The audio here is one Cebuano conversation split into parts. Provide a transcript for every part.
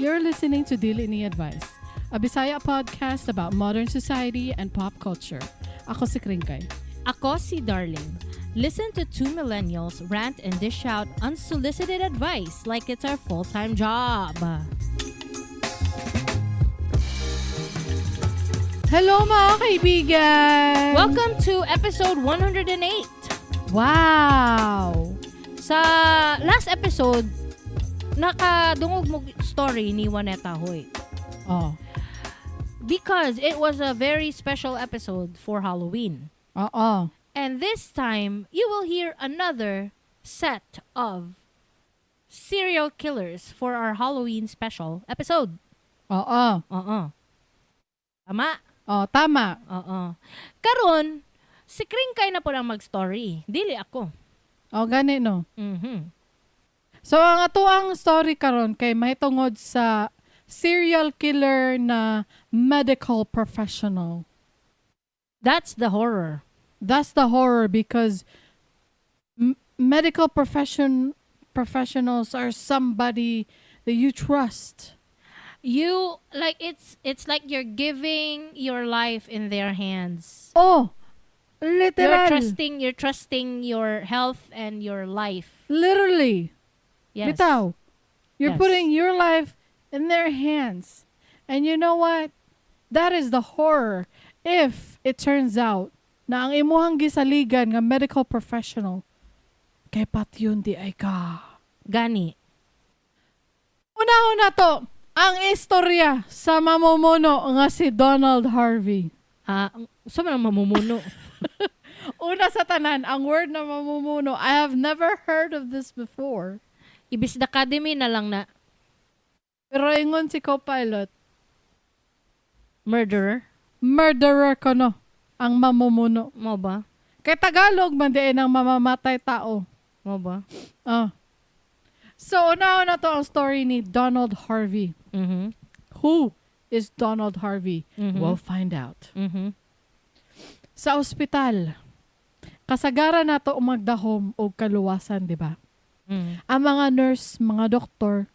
You're listening to Dili Ni Advice, a Bisaya podcast about modern society and pop culture. Ako si Kringkay. Ako si Darling. Listen to two millennials rant and dish out unsolicited advice like it's our full-time job. Hello, mga kaibigan! Welcome to episode 108. Wow! Sa last episode, nakadungog mo story ni Juaneta Hoy. Oh. Because it was a very special episode for Halloween. Oo. And this time, you will hear another set of serial killers for our Halloween special episode. Oo. Oo. Tama? Oh, tama. Oo. Karon, si Kringkay na po lang mag-story. Dili ako. Oh, gani no. So ang ato ang story karon kay mahitungod sa serial killer na medical professional. That's the horror. That's the horror because medical professionals are somebody that you trust. You like it's like you're giving your life in their hands. Oh, literal. You're trusting your health and your life. Literally. Yes. Bitaw. You're putting your life in their hands. And you know what? That is the horror if it turns out na ang imuhang gisaligan nga medical professional kay patyon diay ka. Gani. Unahon na to ang istorya sa mamumuno nga si Donald Harvey. Ah, sa man ang mamumuno? Una sa tanan, ang word na mamumuno, I have never heard of this before. Ibis na Academy na lang na. Pero ingon si co-pilot, Murderer. Murderer kono ang mamumuno. Mo ba? Kay Tagalog man diay ang mamamatay tao. Mo ba? Ah. So, una na to ang story ni Donald Harvey. Who is Donald Harvey? We'll find out. Sa ospital, kasagaran nato magdahom og kaluwasan, di ba? Mm. Ang mga nurse, mga doktor,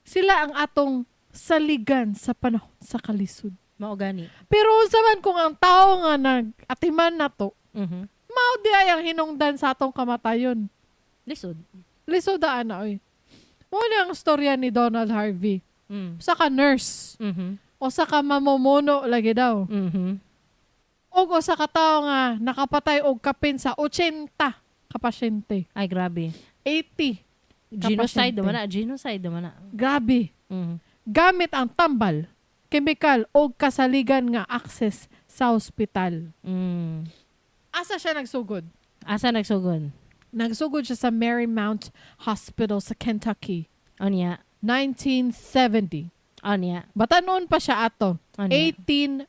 sila ang atong saligan sa panahon sa kalisod. Mao gani. Pero unsa man kung ang tao nga nag-atiman nato, mao diay ang hinungdan sa atong kamatayon? Lisod. Lisod daan na oy. Mao ni ang storya ni Donald Harvey. Usa ka nurse, usa ka mamumuno lagi daw. Og usa ka tawo nga nakapatay og kapin sa 80 ka pasyente. Ay, grabe. 80. Genocide Kapasyente. naman na. Genocide naman na. Grabe. Gamit ang tambal, kemikal o kasaligan nga access sa ospital. Asa siya nagsugod? Asa nagsugod? Nagsugod siya sa Marymount Hospital sa Kentucky, Onya. 1970. Onya. Bata noon pa siya ato. Onya. 18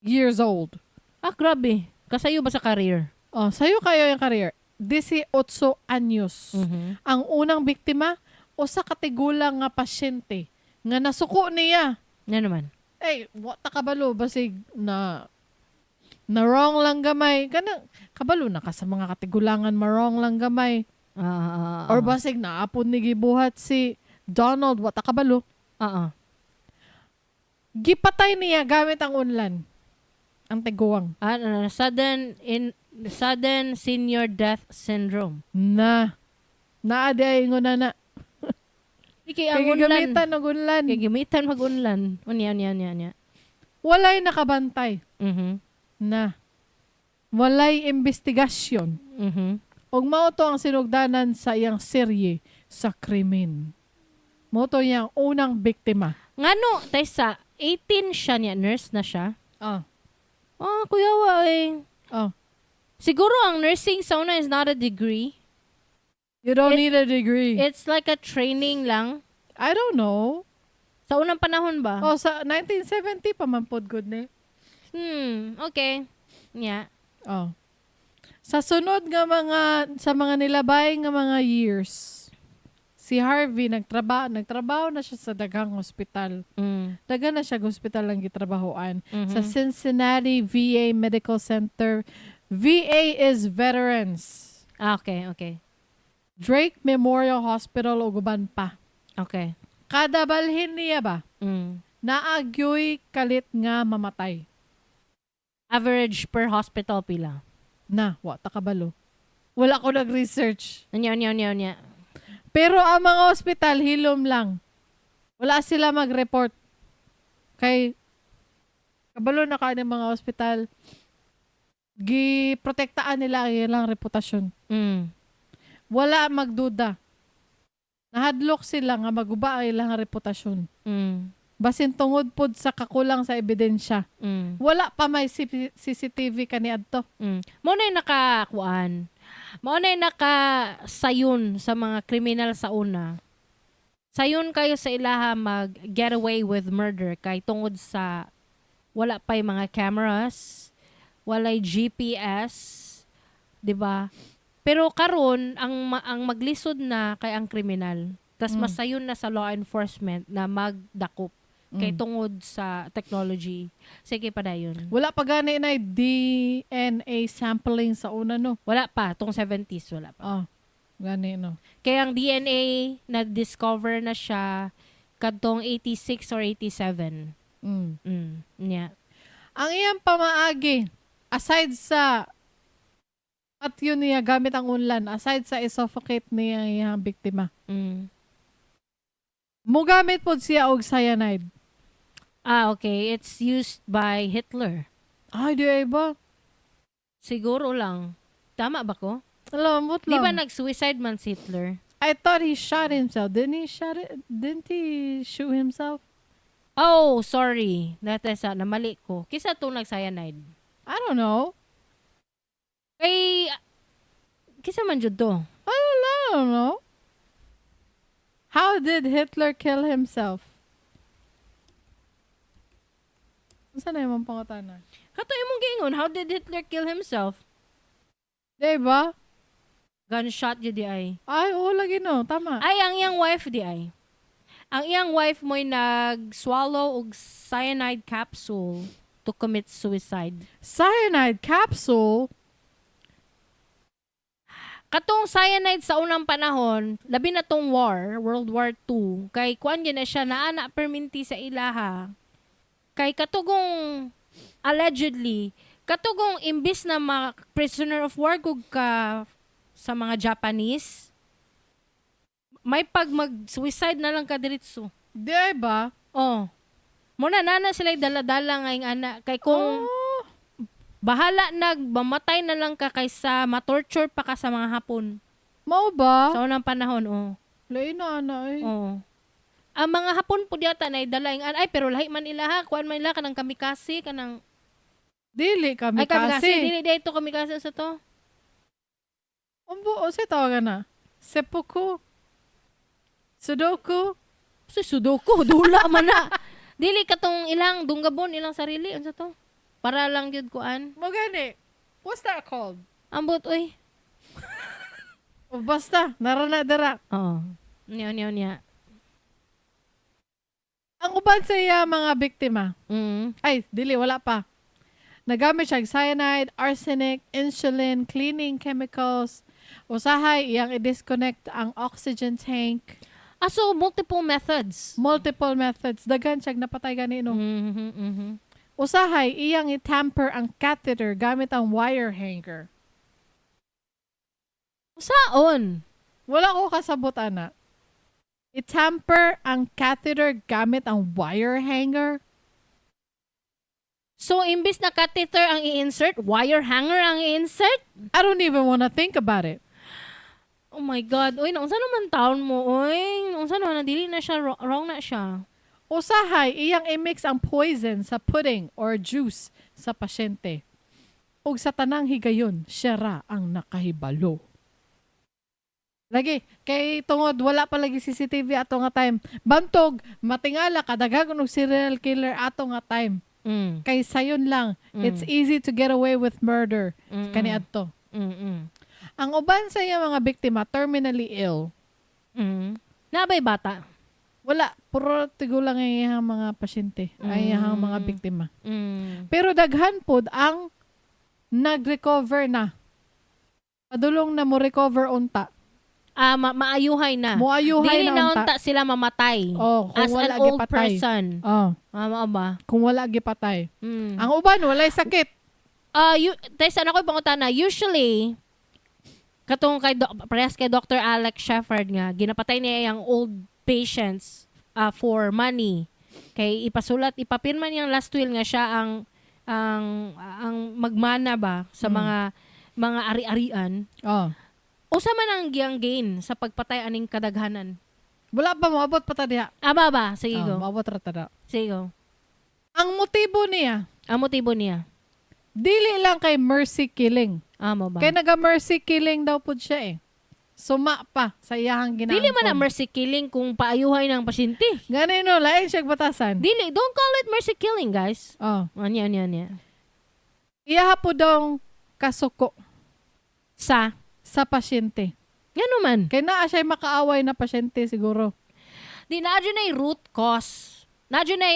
years old. Ah, grabe. Kasayo ba sa career? Oh, sayo kayo yung career. 18 anyos. Ang unang biktima, usa ka tigulang nga pasyente nga nasuko niya. Nga naman? Eh, wa ta kabalo basig na na wrong lang gamay. Kanang kabalo na ka sa mga katigulangan, ma-wrong lang gamay. Or basig naapon ni gibuhat si Donald, wa ta kabalo. Gipatay niya gamit ang unlan. Ang tiguang. Ah, no, sudden senior death syndrome. Na. Naa di ay ingon na na. Kay ang Kay unlan. gamitan og unlan. Kay gamitan mag unlan. Unya, unya, unya, unya. Walay nakabantay. Na. Walay investigasyon. Ug mao to ang sinugdanan sa iyang serye sa krimen. Mao to iyang unang biktima. Ngano, taysa, 18 siya niya, nurse na siya. Ah. Ah, kuya wa eh. Oh. Siguro ang nursing sa una is not a degree. You don't need a degree. It's like a training lang. I don't know. Sa unang panahon ba? Oh, sa 1970 pa man pod good ni. Okay. Yeah. Oh. Sa sunod nga mga sa mga nilabay nga mga years, si Harvey nagtrabaho na siya sa daghang ospital. Daghan na siya og ospital ang gitrabahoan. Sa Cincinnati VA Medical Center. VA is veterans. Ah, okay. Drake Memorial Hospital ug uban pa. Okay. Kada balhin niya ba, naa gyoy kalit nga mamatay. Average per hospital pila? Na, wa ta kabalo. Wala ko nag-research. Unya, unya, unya, unya. Pero ang mga ospital, hilom lang. Wala sila mag-report. Kay, kabalo na ka ng mga ospital, giprotektaan nila ang ilang reputasyon. Wala magduda. Nahadlok sila nga maguba ang ilang reputasyon. Basin tungod pod sa kakulang sa ebidensya. Wala pa may CCTV kaniadto. Mao na nakakuan. Mao na nakasayon sa mga kriminal sa una. Sayon kayo sa ilaha mag get away with murder kay tungod sa wala pa'y mga cameras, walay GPS, 'di ba? Pero karon ang maglisod na kay ang kriminal. Tas masayon na sa law enforcement na magdakop kay tungod sa technology. Sige, padayon. Wala pa gani na DNA sampling sa una, no? Wala pa, tong 70s wala pa. Ah, gani, no? Kaya ang DNA na-discover na siya kadtong 86 or 87. Yeah. Ang iyang pamaagi, aside sa patyon niya gamit ang unlan, aside sa i-suffocate niya ang iyang biktima, mugamit pod siya og cyanide. Ah, okay. It's used by Hitler. Ay, di ay ba? Siguro lang. Tama ba ko? Alam mo Di ba lang. nag-suicide man si Hitler? I thought he shot himself. Didn't he shot it? Didn't he shoot himself? Oh, sorry. Natesa, namali ko. Kisa itong nag-cyanide. I don't know. Kay, kisa man jud to. I don't know. How did Hitler kill himself? Unsa na imong pangutana? Kato imong giingon, how did Hitler kill himself? Di ba? Gunshot jud di ay. Ay, oo lagi no. Tama. Ay, ang iyang wife di ay. Ang iyang wife mo'y nag-swallow og cyanide capsule to commit suicide. Cyanide capsule? Katong cyanide sa unang panahon, labi na tong war, World War II, kay kuan gyud na siya naa na perminti sa ilaha. Kay katugong allegedly, katugong imbis na ma prisoner of war kug ka sa mga Japanese, may pag mag-suicide na lang ka diretso. Di ay ba? Oh. Muna na na sila dala-dala ngayong ana kay kung Oh. bahala nag mamatay na lang ka kaysa ma-torture pa ka sa mga Hapon. Mao ba? Sa unang panahon, oh. Lain na ana eh. Oh. Ang mga Hapon po yata na dala yung ay pero lahi man ila ha, kuan man ila kanang kamikaze kanang Dili kami ay kamikaze kasi. dili dito kamikaze sa to. Umbo, o sa tawagan na? Seppuku? Sudoku? Sa sudoku dula man na. Dili katong ilang dunggabon ilang sarili unsa to? Para lang gyud kuan. Mo gani. What's that called? Ambot oy. O basta, narana dara. Oo. Niya niya niya. Ang uban sa iya mga biktima, ay, dili, wala pa. Nagamit siya og cyanide, arsenic, insulin, cleaning chemicals. Usahay, iyang i-disconnect ang oxygen tank. Ah, so multiple methods. Multiple methods. Daghan siya napatay gani no. Mhm, mhm. Usahay, iyang i-tamper ang catheter gamit ang wire hanger. Usaon? Wala ko kasabot, ana. I-tamper ang catheter gamit ang wire hanger? So, imbis na catheter ang i-insert, wire hanger ang i-insert? I don't even wanna think about it. Oh my God. Uy, naunsa naman taon mo, uy. Naunsa naman, dili na siya, wrong na siya. Usahay, iyang i-mix ang poison sa pudding or juice sa pasyente. Ug sa tanang higayon, siya ra ang nakahibalo. Lagi, kay tungod wala pa lagi CCTV ato nga time. Bantog, matingala kadaghagon og serial killer ato nga time. Kay sayon lang, it's easy to get away with murder kaniadto. Ang uban sa iya mga biktima terminally ill. Nabay bata. Wala, puro tigulang ang iyang mga pasyente, ay iyang mga biktima. Pero daghan pod ang nag-recover na. Padulong na mo recover unta. Ah, maayuhay na. Moayuhay Dili na na unta. unta sila mamatay. Oh, kung As wala an old gipatay. person. Oh, Mao ba? Kung wala gipatay. Ang uban, walay sakit. Ah, tesa na ko pangutana, usually katong kay parehas kay Dr. Alex Shepard nga ginapatay niya ang old patients for money. Kay ipasulat, ipapirma niyang last will nga siya ang magmana ba sa mga ari-arian. Oh. Usa man ang giyang gain sa pagpatay aning kadaghanan? Wala pa, moabot pa ta diha. Aba ba? Sige Oh, go. moabot ra ta da. Sige go. Ang motibo niya, Ang motibo niya. Dili lang kay mercy killing. Amo ba? Kay naga mercy killing daw pud siya eh. Suma pa sa iyahang ginaangkon. Dili man na mercy killing kung paayuhay ng pasyente. Gani no, lain siya batasan. Dili, don't call it mercy killing, guys. Oh. Anya, anya, anya. Iyaha po daw kasuko Sa? Sa pasyente. Ngano man. Kay naa siya makaaway na pasyente siguro. Di na na root cause. Na na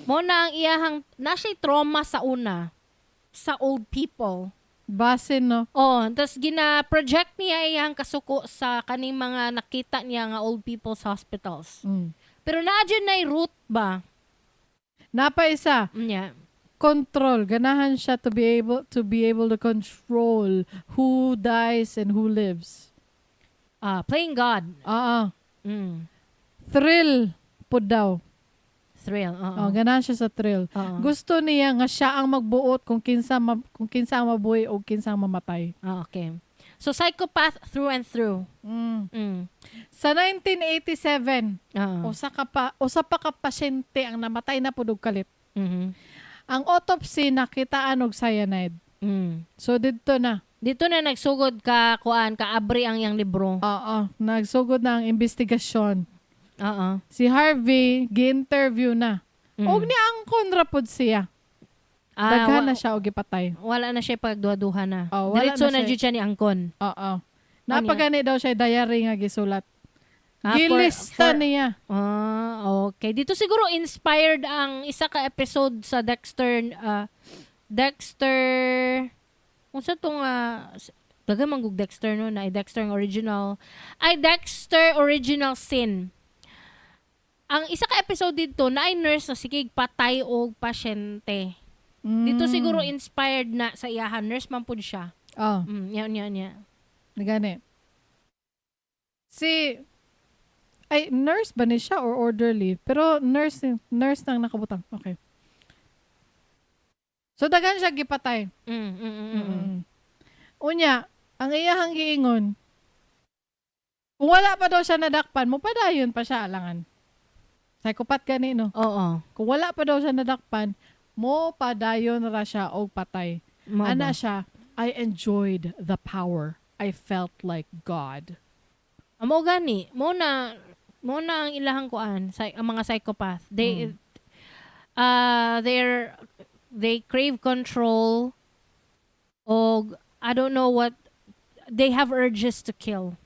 mo na ang iyahang na siya trauma sa una sa old people. Basin, no. Oh, tas gina-project niya iyang kasuko sa kaning mga nakita niya nga old people's hospitals. Pero naa na root ba? Napa isa, Nya. Control. Ganahan siya to be able to control who dies and who lives. Ah, playing God. Ah. Thrill pud daw. Thrill. Oo. Oh, ganahan siya sa thrill. Oo. Gusto niya nga siya ang magbuot kung kinsa ang mabuhi o kinsa ang mamatay. Ah, okay. So psychopath through and through. Sa 1987, Oo. usa pa ka pasyente ang namatay na pud og kalit. Ang autopsy, nakitaan og cyanide. So didto na. Dito na nagsugod ka kuan kaabri ang iyang libro. Oo, nagsugod na ang investigasyon. Oo. Si Harvey gi-interview na. Og niangkon ra pud siya. Ah, Daghan na siya og gipatay. Wala na siya pagduha-duha na. Oh, wala Diretso na na siya. jud siya ni angkon. Oo. Napagani daw siya diary nga gisulat. Ah, Gilista niya. Ah, okay. Dito siguro inspired ang isa ka episode sa Dexter, Dexter, unsa tong daghan man gug Dexter, no, na Dexter ang original, ay, Dexter Original Sin. Ang isa ka episode dito na ay nurse na sige patay og pasyente. Dito siguro inspired na sa iyahan, nurse man pud siya. Oh, Yan yan yan. Gani. Si ay nurse ba ni siya or orderly? Pero nurse nurse nang nakabutang. Okay. So daghan siya gipatay. Unya, ang iyahang giingon, kung wala pa daw siya nadakpan, mopadayon pa siya alangan. Psychopath gani, no? Oo. Kung wala pa daw siya nadakpan, mo padayon ra siya og patay. Mao ba? Ana siya, "I enjoyed the power. I felt like God." Amo gani, mo na ang ilahang kuan sa ang mga psychopath. They they crave control og I don't know what, they have urges to kill.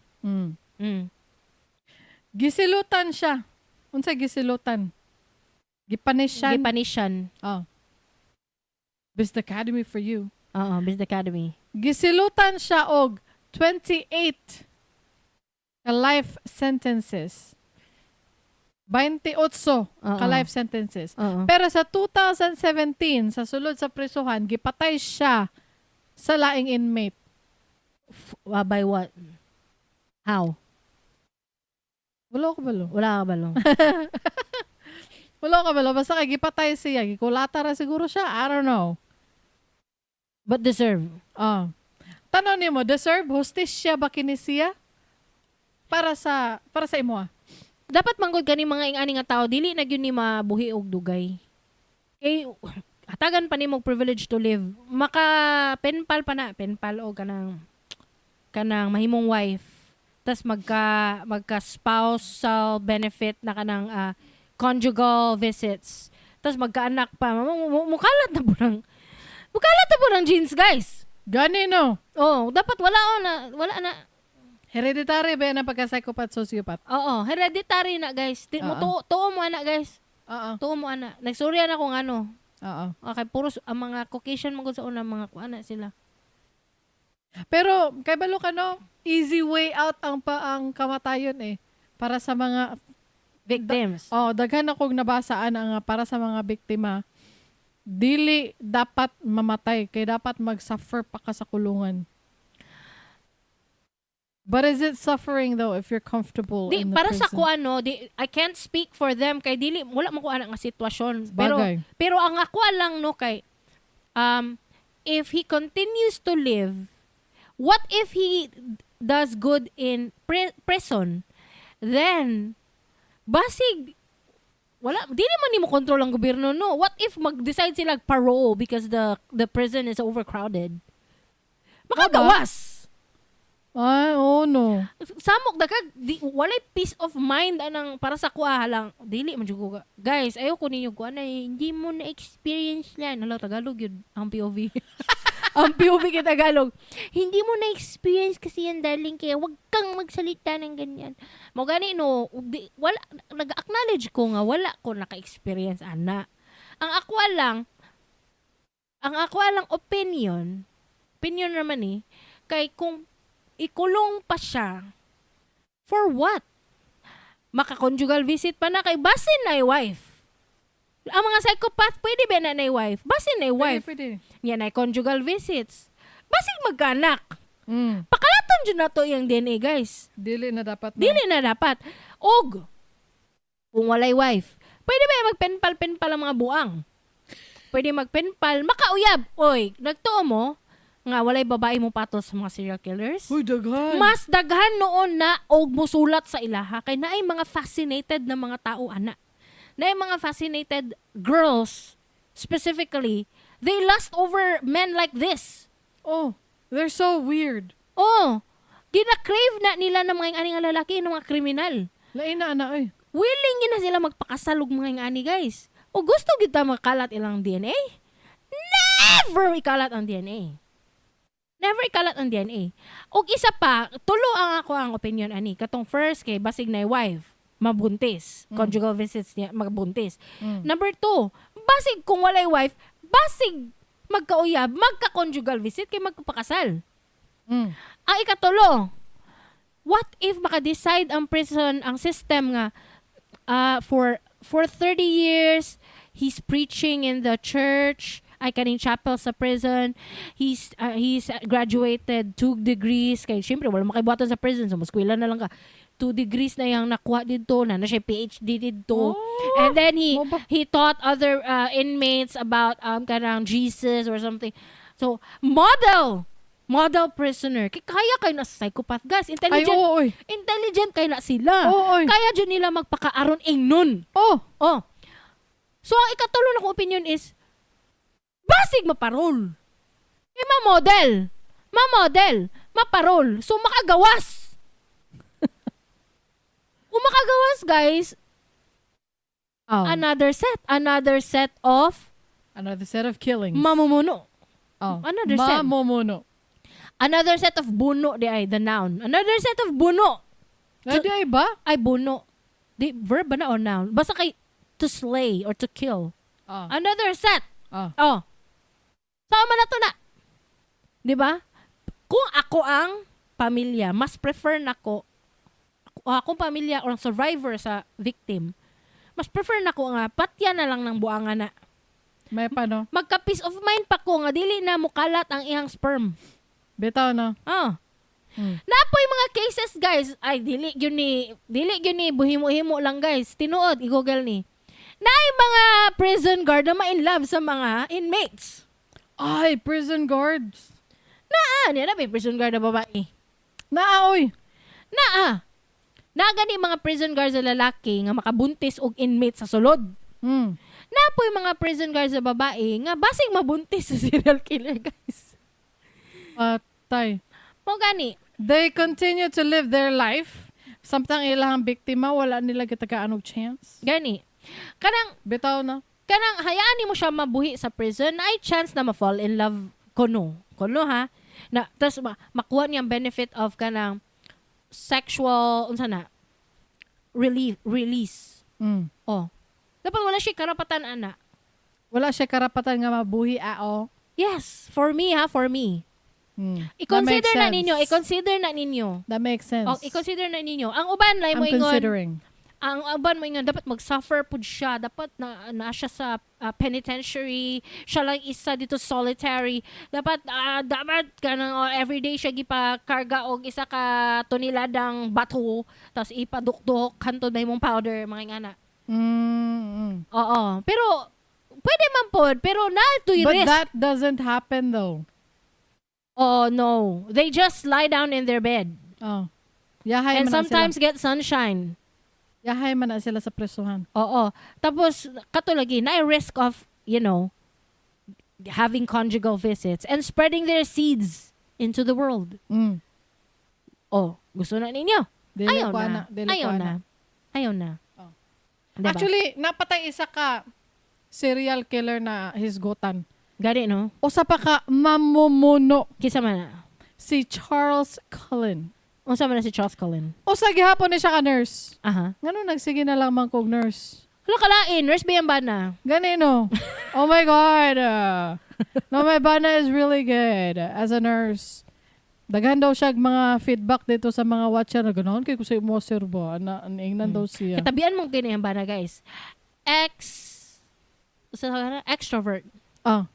Gisilutan siya. Unsa gisilutan? Gipanisyan. Gipanisyan. Oh. Best Academy for you. Oo, Business Academy. Gisilutan siya og 28 ka life sentences. 28 Oo. ka life sentences. Oo. Pero sa 2017, sa sulod sa prisuhan, gipatay siya sa laing inmate. By what? How? Wala ko balo. Wala ka balo. Wala ko balo. Basta kay gipatay siya. Gikulata ra siguro siya. I don't know. But deserve. Ah. Tanong nimo, deserve hustisya ba kini siya? Para sa imo ah. Dapat manggod kani mga ingani nga tao dili na gyud ni mabuhi og dugay. Kay hatagan pa nimo og privilege to live. Maka penpal pa na, penpal og kanang mahimong wife. Tas magka spousal benefit na kanang conjugal visits. Tas magkaanak pa. Mukalat na po ng genes, guys. Gani no. Oh, dapat wala oh, na wala na. Hereditary ba yan ang pagka-psychopath, sociopath? Oo, hereditary na, guys. Di, mo tuo mo ana, guys. Oo. Tuo mo ana. Nagsurya na kung ano. Oo. Okay, puro ang mga Caucasian man gud sa una, mga kuana sila. Pero kay balo ka, no, easy way out ang kamatayon eh. Para sa mga Victims. Oh, daghan akong nabasaan ang para sa mga biktima. Dili dapat mamatay kay dapat mag-suffer pa ka sa kulungan. But is it suffering though if you're comfortable Di in the para sa prison? ko ano, di, I can't speak for them kay dili wala man ko ana nga sitwasyon. Pero Bagay. Pero ang ako lang, no, kay if he continues to live, what if he does good in prison? Then basig wala, dili man nimo control ang gobyerno, no? What if mag-decide sila parole because the prison is overcrowded? Makagawas. Ay, oh no. Samok dagag di, walay peace of mind anang para sa kuha lang, dili man jud ko guys, ayo ko ninyo kuha na hindi mo na experience yan. Hala, Tagalog yun ang POV, ang POV kay Tagalog. Hindi mo na experience kasi yan, darling, kaya wag kang magsalita ng ganyan mo gani, no? Di, wala, nag-acknowledge ko nga wala ko naka-experience ana. Ang ako lang opinion, opinion naman eh, kay kung ikulong pa siya, for what? Maka-conjugal visit pa na kay basin na wife. Ang mga psychopath, pwede ba na na wife? Basin na wife. Pwede, pwede. Yan ay conjugal visits. Basig magkanak. Pakalaton dyan na to yung DNA, guys. Dili na dapat, no? Dili na dapat. Og, kung walay wife, pwede ba magpenpal-penpal ang mga buang? Pwede magpenpal, makauyab. Oy, nagtuo mo nga walay babae mo patol sa mga serial killers? Uy, daghan. Mas daghan noon na og musulat sa ilaha kay naay mga fascinated na mga tao ana. Naay mga fascinated girls specifically, they lust over men like this. Oh, they're so weird. Oh, gina-crave na nila ng mga ani nga lalaki, ng mga kriminal. Lain na ana oy. Willing gina sila magpakasal og mga ani, guys. O gusto kita makalat ilang DNA? Never ikalat ang DNA. Never ikalat ang DNA. Og isa pa, tulo ang ako ang opinion ani. Katong first kay basig na wife, mabuntis. Conjugal visits niya, magbuntis. Number two, basig kung walay wife, basig magkauyab, magka-conjugal visit kay magpakasal. Ang ikatulo, what if maka-decide ang prison, ang system nga for 30 years he's preaching in the church, ay kaning chapel sa prison. He's graduated 2 degrees kay syempre wala makaibuhatan sa prison, so maskwela na lang ka. 2 degrees na yang nakuha dito na siya PhD dito. Oh, And then he mo ba? he taught other inmates about kanang Jesus or something. So model prisoner. Kay kaya kay na psychopath, guys. Ay, Intelligent, oo, oy. intelligent kay na sila. Oo, oy. Kaya jud nila magpakaaron ingnon. Oh, Oh. So ang ikatulo na kong opinion is basig maparol. Kay ma-model. Ma-model. Maparol. So makagawas. Kung makagawas, guys, oh. another set. Another set of Another set of killings. Mamumuno. Oh. Another set. Mamumuno. Another set of buno di ay the noun. Another set of buno. Ay, di ay ba? Ay, buno. Di verb ba na o noun? Basta kay to slay or to kill. Ah. Another set. Ah. Oh. Sama na to na. 'Di ba? Kung ako ang pamilya, mas prefer nako akong pamilya or ang survivor sa victim, mas prefer nako nga patya na lang ng buangan na. May pa, no? Magka peace of mind pa ko nga dili na mukalat ang iyang sperm. Bitaw, no? Ah. Napoy mga cases, guys. Ay, dili gyud ni buhimo-himo lang, guys. Tinuod, i-google ni. Naay mga prison guard na ma-in love sa mga inmates. Ay, prison guards. Naa, niya na may prison guard na babae. Naa, oy. Naa. Naa gani mga prison guards na lalaki nga makabuntis og inmate sa sulod. Napoy mga prison guards na babae nga basig mabuntis sa serial killer, guys. Patay. Mo gani. They continue to live their life. Samtang ilahang biktima, wala nila gitagaan og chance. Gani. Kanang Bitaw na. Kanang hayaan nimo siya mabuhi sa prison, ay chance na ma-fall in love kuno. Kuno ha. Na tas makuha niya ang benefit of kanang sexual unsa na relief, release. Oh. Dapat wala siya karapatan ana. Wala siya karapatan nga mabuhi, ao. Yes, for me ha, for me. I-consider That na makes ninyo, sense. I-consider na ninyo. That makes sense. O, i-consider na ninyo. Ang uban lang I'm mo ingon, considering. Ang uban mo ingon dapat mag-suffer pud siya, dapat na, na siya sa penitentiary, siya lang isa dito, solitary. Dapat kanang oh, everyday siya gipakarga og isa ka toneladang bato, tapos ipadukdok hantod na imong powder, mga ingana. Oo, pero pwede man pod, pero na to But risk. That doesn't happen though. Oh no, they just lie down in their bed Oh. Yahay and man na sometimes get sunshine. sila. Yahay man na sila sa presuhan. Oo. Tapos, kato lagi, na risk of having conjugal visits and spreading their seeds into the world. Oh, gusto na ninyo? Dili Ayaw ko na. ana, dili Ayaw ko na. ana. Ayaw na. Oh. Diba? Actually, napatay isa ka serial killer na hisgutan. Gani, no? Usa pa ka mamumuno, Kinsa man na? Si Charles Cullen. Unsa man na si Charles Cullen? Usa gihapon ni siya ka nurse. Ngano nagsige na lang man kog nurse? Hala, kalain, nurse ba yung bana? Ganino. Oh my God. No, my bana is really good as a nurse. Daghan daw siya mga feedback dito sa mga watcher na ganahan kay ko sa imo, sir ba. Ana ingnan daw siya. Katabian mong kini ang bana, guys. Ex sa extrovert. Ah.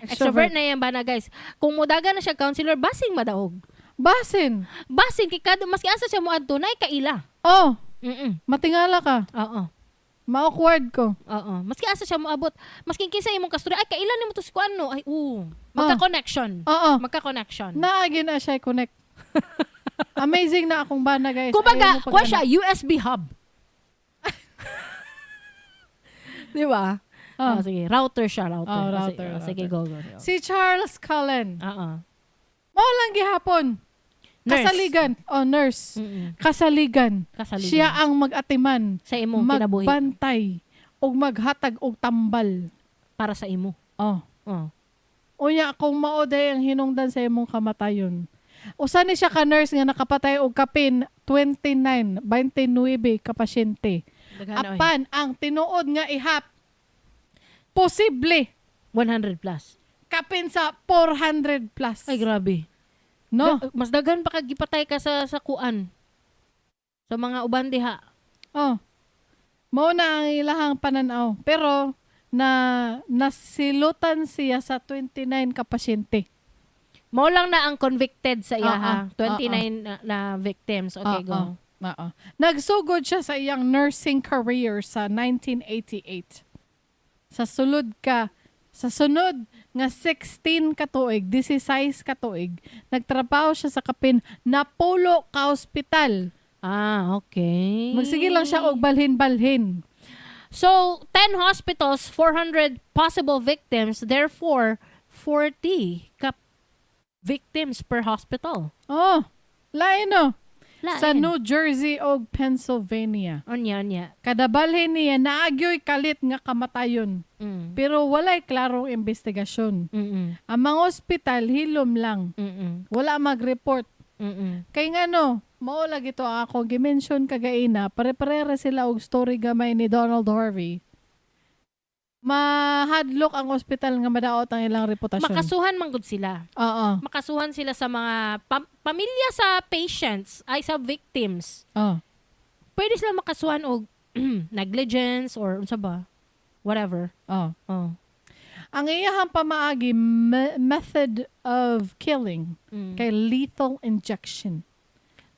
Extrovert na yan bana, guys. Kung mudaga na siya counselor, basing madaog. Basin. Basin kay kada maski asa siya moadto nay kaila. Oh, matingala ka. Oo. Ma-awkward ko. Oo. Maski asa siya moabot, maski kinsa imong kasturya, ay, kaila nimo to si kuan, no. Ay, oo. Magka-connection. Oo. Magka-connection. Naagi na siya connect. Amazing na akong bana, guys. Kumbaga, Ayaw mo kuha pag- siya USB hub. Di ba? Ah. Oh, sige, router siya, router. Oh, Oh, router, sige, oh, sige, router. go, go, go. Si Charles Cullen. Oo. Mao lang gihapon. Nurse. Kasaligan. Oh, nurse. Kasaligan. Kasaligan. Siya ang mag-atiman, Sa imong kinabuhi. Magbantay og maghatag og tambal. Para sa imo. Oh. Oh. Unya kung mao day ang hinungdan sa imong kamatayon. Usa ni siya ka nurse nga nakapatay og kapin 29, 29 ka pasyente. Daghan, oy. Apan ang tinuod nga ihap posible 100 plus. Kapin sa 400 plus. Ay, grabe. No? Mas daghan pa kag gipatay ka sa kuan. Sa mga uban diha. Oh. Mao na ang ilahang pananaw. Pero na nasilutan siya sa 29 ka pasyente. Mao lang na ang convicted sa iya ha. 29 na victims. Okay, go. Oo. Nagsugod siya sa iyang nursing career sa 1988. Sa sunod nga 16 ka tuig, 16 ka tuig, nagtrabaho siya sa kapin napulo ka ospital. Ah, okay. Magsige lang siya og balhin-balhin. So, 10 hospitals, 400 possible victims, therefore 40 ka victims per hospital. Oh, lain no. Lain. Sa New Jersey og Pennsylvania. Unya, unya. Kada balhin niya naagyoy kalit nga kamatayon. Pero walay klarong investigasyon. Ang mga ospital hilom lang. Wala mag-report. Kay ngano, mao lagi to ako gi-mention kagaina, pare-pareha sila og story gamay ni Donald Harvey. Mahadlok ang ospital nga madaot ang ilang reputasyon. Makasuhan man gud sila. Oo. Makasuhan sila sa mga pamilya sa patients, ay, sa victims. Oo. Pwede sila makasuhan og negligence or unsa ba? Whatever. Oo. Oh. Ang iyahang pamaagi, method of killing kay lethal injection.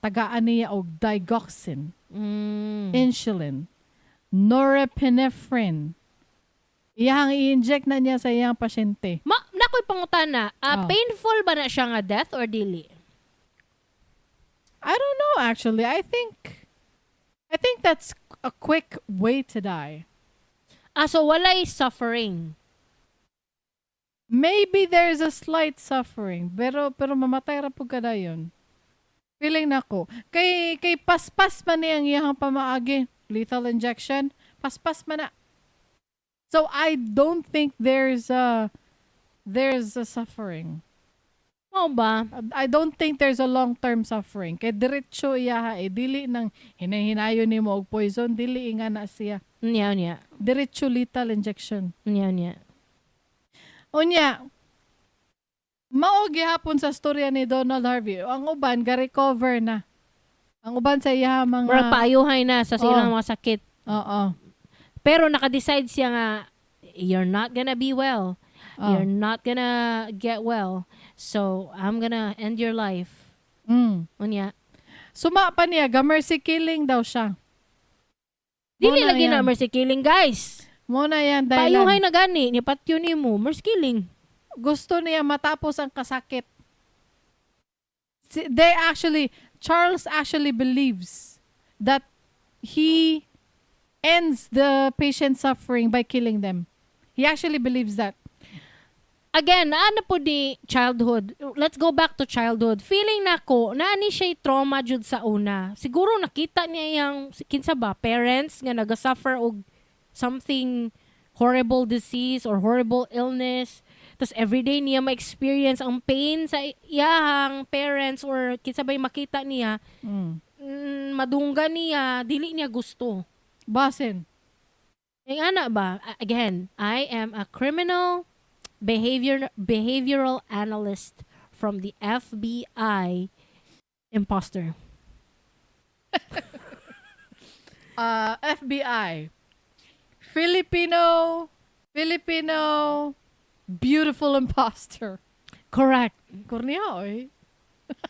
Tagaan niya og digoxin, insulin, norepinephrine. Iyahang i-inject na niya sa iyang pasyente. Ma nakoy pangutana, Oh. painful ba na siya nga death or dili? I don't know, actually. I think that's a quick way to die. Ah, so walay suffering. Maybe there's a slight suffering, pero mamatay ra pud ka dayon. Feeling nako. Kay paspas man ni ang iyang pamaagi, lethal injection, paspas man na. So I don't think there's a suffering. Mao ba? I don't think there's a long-term suffering. Kay diretso iya eh, dili nang hinay-hinayon nimo og poison, dili nga na siya. Unya, unya. Diretso lethal injection. Unya, unya. Unya, Mao gihapon sa storya ni Donald Harvey. Ang uban ga-recover na. Ang uban sa iya mga Murag paayuhay na sa silang mga sakit. Pero naka-decide siya nga you're not gonna be well. You're not gonna get well. So, I'm gonna end your life. Unya. Suma pa niya, ga mercy killing daw siya. Dili Mo na lagi na yan. mercy killing, guys. Mo na yan, dahilan. Paayuhay na gani. Ni patyo nimo. Mercy killing. Gusto niya matapos ang kasakit. They actually, Charles actually believes that he ends the patient suffering by killing them. He actually believes that. Again, ano po di childhood. Let's go back to childhood. Feeling nako, na ni siya trauma jud sa una. Siguro nakita niya yang kinsa ba, parents nga nagasuffer og something horrible disease or horrible illness. Tapos everyday niya ma-experience ang pain sa iyahang parents or kinsa ba yung makita niya, madunggan niya, dili niya gusto. Basin. Yung ana ba, again, I am a criminal behavioral analyst from the FBI imposter. FBI. Filipino beautiful imposter. Correct. Kurniya, oy.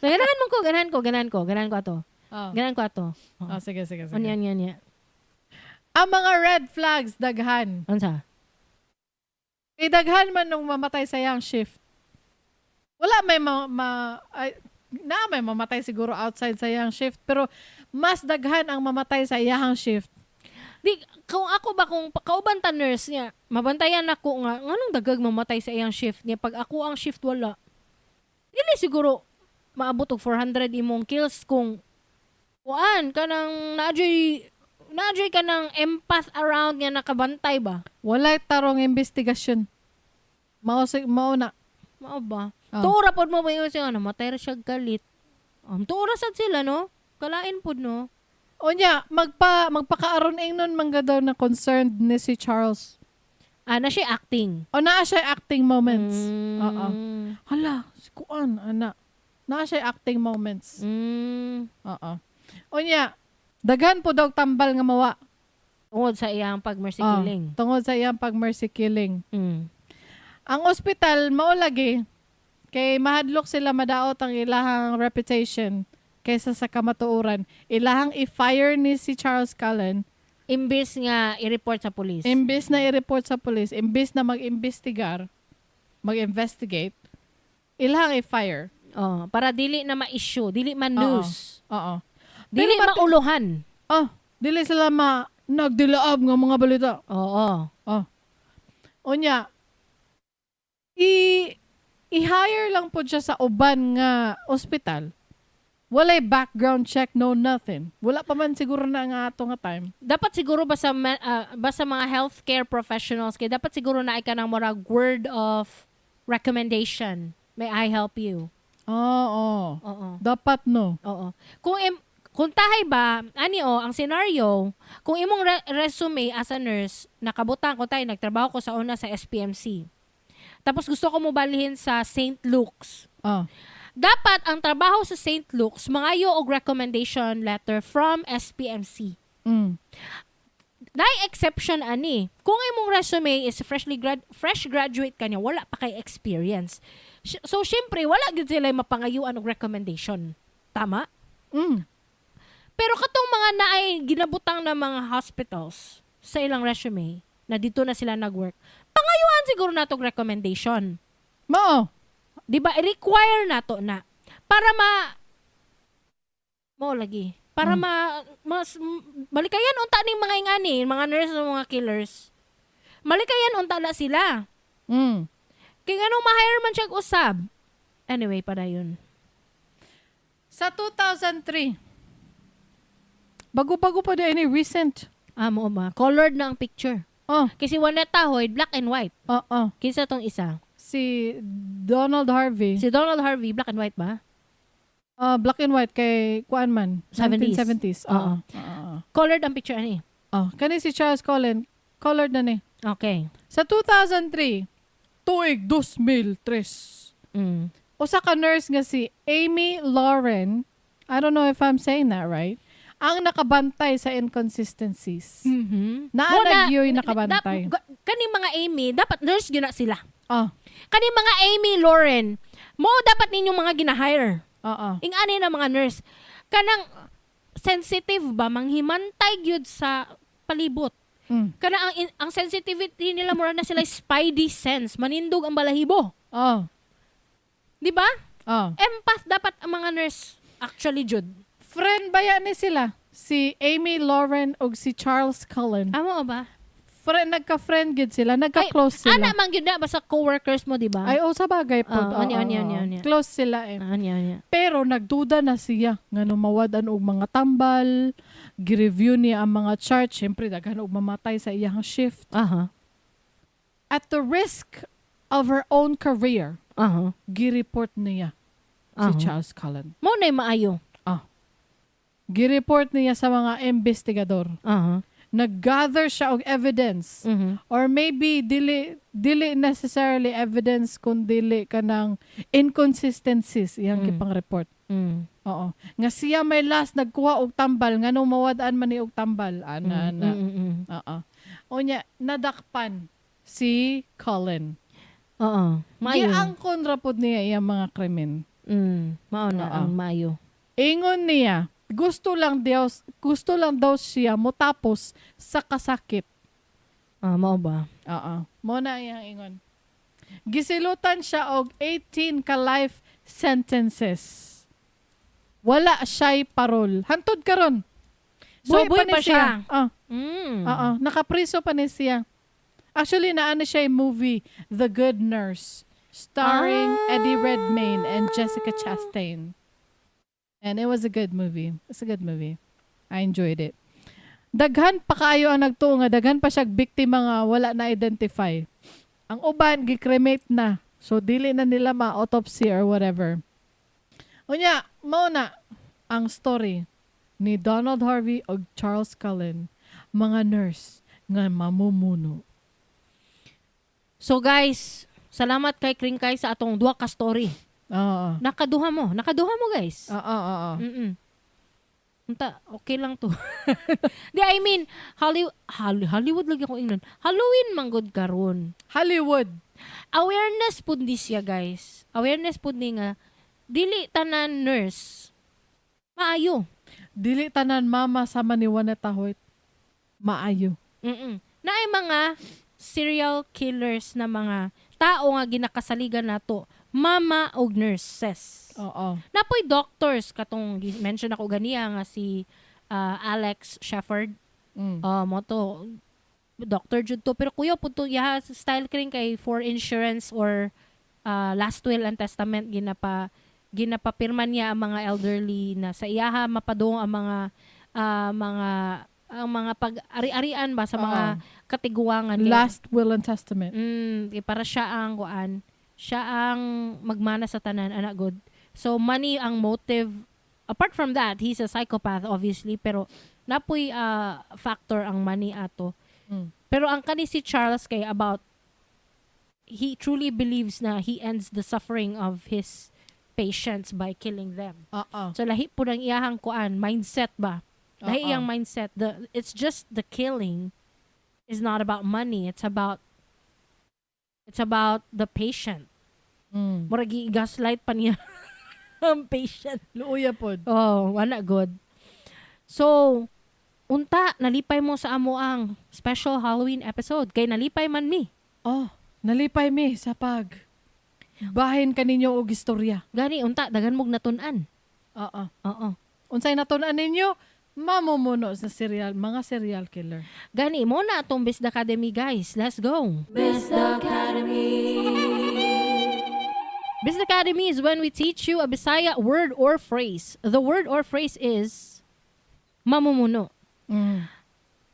Ganahan mo ko, ganahan ko, ganahan ko, ganahan ko ato. Oh. Ganahan ko ato. Oh, sige, sige, sige. Ano yan, yan, yan. Ang mga red flags, daghan. Unsa? Kay daghan man nung mamatay sa iyang shift. Wala may ma, ma- ay, na may mamatay siguro outside sa iyang shift, pero mas daghan ang mamatay sa iyang shift. Di, kung ako ba, kung kauban ta nurse niya, mabantayan ako nga, nganong dagag mamatay sa iyang shift niya? Pag ako ang shift, wala. Dili siguro maabot og 400 imong kills kung kuan kanang naadyoy ka ng empath around nga nakabantay ba? Walay tarong investigasyon. Mao mao na. Mao ba? Oh. Tuura pod mo ba yung siya, namatay ra siya galit. Tuura sad sila, no? Kalain pod, no? Unya, magpakaaron ingnon man ga daw na concerned ni si Charles. Ah, na siya acting. O naa siya acting moments. Oo. Hala, si kuan ana. Naa siya acting moments. Oo. Unya, daghan po daw tambal nga mawa. Tungod sa iyang pag-mercy Ah, killing. Tungod sa iyang pag-mercy killing. Ang ospital mao lagi kay mahadlok sila madaot ang ilahang reputation kaysa sa kamatuoran. Ilahang i-fire ni si Charles Cullen Imbis nga i-report sa police. imbis na i-report sa police, imbis na mag-imbestigar, mag-investigate, ilahang i-fire. Oh, para dili na ma-issue, dili man Oo. news. Oo. Dili Pero mauluhan. Oh, dili sila ma nagdilaab nga mga balita. Oo. Oh. Unya, i-hire lang po siya sa uban nga ospital. Walay background check, no nothing. Wala pa man siguro na nga ato nga time. Dapat siguro ba sa ba sa mga healthcare professionals kay dapat siguro na ka ng murag word of recommendation. May I help you? Oo. Oo. Dapat no. Oo. Kung tahay ba, ani o, ang scenario, kung imong resume as a nurse, nakabutang ko tayo, nagtrabaho ko sa una sa SPMC. Tapos gusto ko mo balhin sa St. Luke's. Oh. Dapat ang trabaho sa St. Luke's mangayo og recommendation letter from SPMC. Nay exception ani. Kung imong resume is fresh graduate kanya, wala pa kay experience. So syempre wala gyud sila mapangayuan og recommendation. Tama? Pero katong mga naay ginabutang na mga hospitals sa ilang resume na dito na sila nagwork, pangayuan siguro natong recommendation. Mao. Di ba? I-require nato na para mo lagi. Para mas malikayan unta ning mga ingani, mga nurse o mga killers. Malikayan unta na sila. Kay nganong ma-hire man siya usab. Anyway, para yun. Sa 2003, bago-bago pa din ini recent. Ah, mo ba? Colored na ang picture. Oh. Kasi Juanita Hoyd, black and white. Oo. Kinsa tong isa? Si Donald Harvey. Si Donald Harvey, black and white ba? Black and white kay kuan man. 70s. 1970s. Oo. Oo. Oo. Colored ang picture ani. Oh, kani si Charles Cullen, colored na ni. Okay. Sa 2003, tuig 2003. Usa ka nurse nga si Amy Loughren, I don't know if I'm saying that right, ang nakabantay sa inconsistencies. Naa Mo na gyud nakabantay. Kaning mga Amy, dapat nurse gyud na sila. Kaning mga Amy Loughren, mo dapat ninyong mga gina-hire. Ing-ani na mga nurse. Kanang sensitive ba, manghimantay gyud sa palibot. Kana ang sensitivity nila, mura na sila spidey sense, manindog ang balahibo. Di ba? Empath dapat ang mga nurse actually jud. Friend ba yan ni sila? Si Amy Loughren ug si Charles Cullen. Amo ba? Friend, nagka-friend gid sila, nagka-close sila. Ana man gyud na basta coworkers mo, di ba? Ay, oh, sa bagay po. Ah, ani, ani, ani, ani. Close sila eh. Ani, ani. Pero nagduda na siya nga mawad-an og mga tambal, gi-review niya ang mga chart, syempre daghan og mamatay sa iyang shift. At the risk of her own career, gi-report niya si Charles Cullen. Mo na maayo. Gi-report niya sa mga investigador. Nag-gather siya og evidence. Or maybe dili necessarily evidence kun dili kanang inconsistencies iyang gipang report. Oo. Nga siya may last nagkuha og tambal, nganong mawad-an man ni og tambal, ana ana. Oo. Unya nadakpan si Cullen. Oo. Maayo. Giangkon ra pod niya iyang mga krimen. Mao na ang maayo. Ingon niya, gusto lang daw siya motapos sa kasakit. Ah, mao ba? Oo. Mo na iyang ingon. Gisilutan siya og 18 ka life sentences. Wala siya'y parol. Hantod karon. So, buhi ni pa siya. Ah, oo. Nakapriso pa ni siya. Actually, naano siya yung movie, The Good Nurse, starring Eddie Redmayne and Jessica Chastain. And it was a good movie. It's a good movie. I enjoyed it. Daghan pa kaayo ang nagtuo nga daghan pa siya biktima nga wala na identify. Ang uban gi-cremate na. So dili na nila ma-autopsy or whatever. Unya, mao na ang story ni Donald Harvey ug Charles Cullen, mga nurse nga mamumuno. So guys, salamat kay Kringkay sa atong duha ka story. Nakaduha mo. Nakaduha mo, guys. Oo, oo. Unta, okay lang to. Di, I mean, Hollywood lagi ako ingnon. Halloween man gud karon. Hollywood. Awareness pud ni siya, guys. Awareness pud ni nga dili tanan nurse maayo. Dili tanan mama sama ni Juanita Hoyt. Maayo. Naay mga serial killers na mga tao nga ginakasaligan nato, mama og nurses. Napoy doctors katong mention ako ganiya nga si Alex Shepard. Mo to doctor jud to, pero kuya pud to yaha style kring kay for insurance or last will and testament, ginapapirma niya ang mga elderly na sa iyaha mapadung ang mga pag-ari-arian ba sa mga katiguangan. Last will and testament. Eh, para siya ang kuan, siya ang magmana sa tanan, anak good. So money ang motive. Apart from that, he's a psychopath obviously, pero napoy factor ang money ato. Pero ang kani si Charles kay about he truly believes na he ends the suffering of his patients by killing them. Oo. So lahi po ng iyahang kuan, mindset ba? Lahi iyang mindset. The it's just the killing is not about money. It's about the patient. Murag gaslight pa niya ang patient. Luoya pod. Oh, wala good. So, unta nalipay mo sa amo ang special Halloween episode kay nalipay man mi. Oh, nalipay mi sa pag bahin kaninyo og istorya. Gani unta daghan mog natun-an. Oo. Oo. Unsay natun-an ninyo? Mamumuno sa mga serial killer. Gani mo na atong Best Academy, guys. Let's go. Best Academy. Best Academy is when we teach you a Bisaya word or phrase. The word or phrase is mamumuno.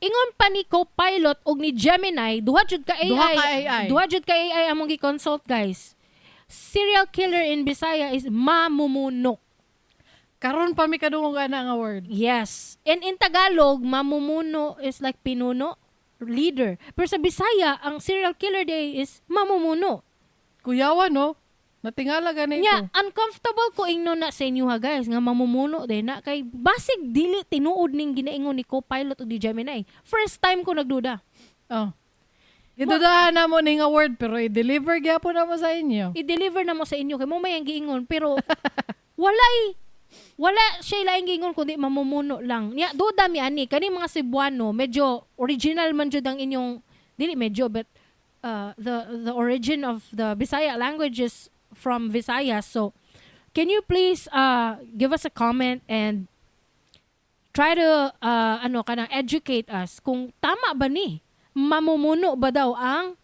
Ingon pa ni Copilot og ni Gemini, duha jud ka AI. Duha ka AI. Duha jud ka AI among gi-consult, guys. Serial killer in Bisaya is mamumuno. Karon pa mi kadungog ana nga word. Yes. And in Tagalog, mamumuno is like pinuno, leader. Pero sa Bisaya, ang serial killer day is mamumuno. Kuyawa, no? Natingala gani Nya, ko. Uncomfortable ko ingno na sa inyo ha, guys, nga mamumuno din na kay basig dili tinuod ning ginaingon ni Copilot o ni Gemini. First time ko nagduda. Oh. Gidudahan na mo ni nga word pero i-deliver gyapon na mo sa inyo. I-deliver na mo sa inyo kay mo may ang giingon, pero walay wala siya laing giingon kundi mamumuno lang. Nya duda mi ani kani mga Cebuano, medyo original man jud ang inyong, dili medyo, but the origin of the Bisaya language is from Visayas. So can you please give us a comment and try to ano kanang educate us kung tama ba ni, mamumuno ba daw ang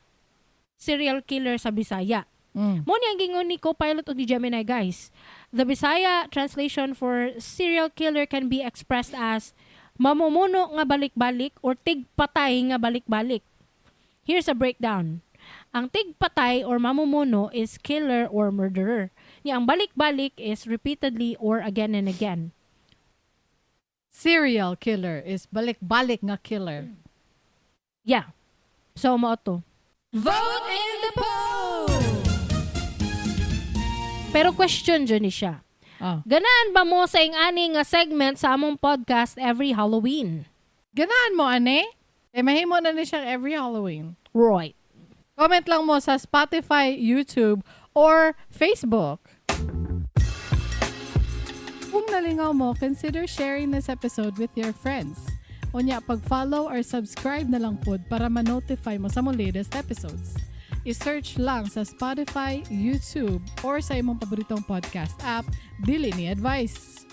serial killer sa Bisaya? Mo ni ang gingon ni Copilot o ni Gemini, guys. The Bisaya translation for serial killer can be expressed as mamumuno nga balik-balik or tigpatay nga balik-balik. Here's a breakdown. Ang tigpatay or mamumuno is killer or murderer. Nya ang balik-balik is repeatedly or again and again. Serial killer is balik-balik nga killer. Yeah. So mao to. Vote in the poll! Pero question dyan ni siya. Oh. Ganaan ba mo sa ing-ani nga segment sa among podcast every Halloween? Ganaan mo, ane? Eh, mahimo na ni siyang every Halloween. Right. Comment lang mo sa Spotify, YouTube, or Facebook. Kung nalingaw mo, consider sharing this episode with your friends. Unya, pag-follow or subscribe na lang pod para ma-notify mo sa mo latest episodes. I-search lang sa Spotify, YouTube, or sa imong paboritong podcast app, Dili Ni Advice.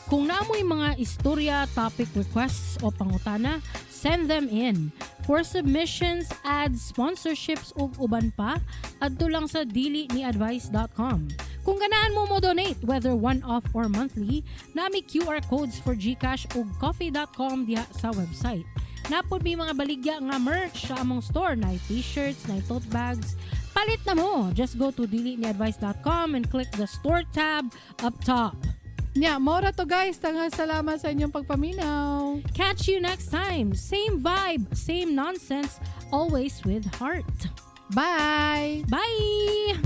Kung naamoy mga istorya, topic requests o pangutana, send them in. For submissions, ads, sponsorships ug uban pa, adto lang sa diliniadvice.com. Kung ganaan mo mo donate, whether one-off or monthly, nami QR codes for GCash ug ko-fi.com diha sa website. Napod may mga baligya nga merch sa among store, na t-shirts, na tote bags. Palit na mo! Just go to diliniadvice.com and click the store tab up top. Nya, mora to, guys. Daghang salamat sa inyong pagpaminaw. Catch you next time. Same vibe, same nonsense, always with heart. Bye! Bye!